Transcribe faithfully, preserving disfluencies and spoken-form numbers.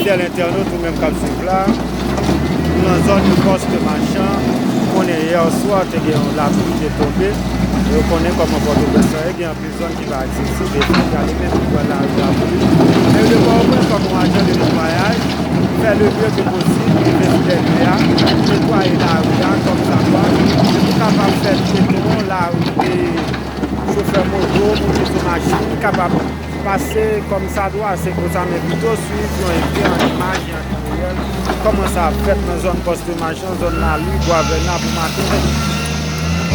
Fidèl entènot ou menm k ap swiv la, nou nan zòn Poste Machan. Ou konnen yè swa te gen yon lapli ki te tonbe. E ou konnen kòman Pòtoprens lan ye, gen anpil zòn ki pa aksesib, e fòk y ale menm pou pran lari a pou li. Men yo dwe wè kòm yon ajan de netwayaj, fè le mieux que possible pou fè fidèl yo a, netwaye lari a kòm sa dwa, pou kapab fè pyeton, lari, e chofè moto, moun ki sou machin, kapab pase kòm sa dwa, se konsa, men pito swiv yon ekzanp an imaj e an tan reyèl, kòman sa ap fèt nan zòn Poste Machan, zòn Lali, Bwa Vèna, Bomaten,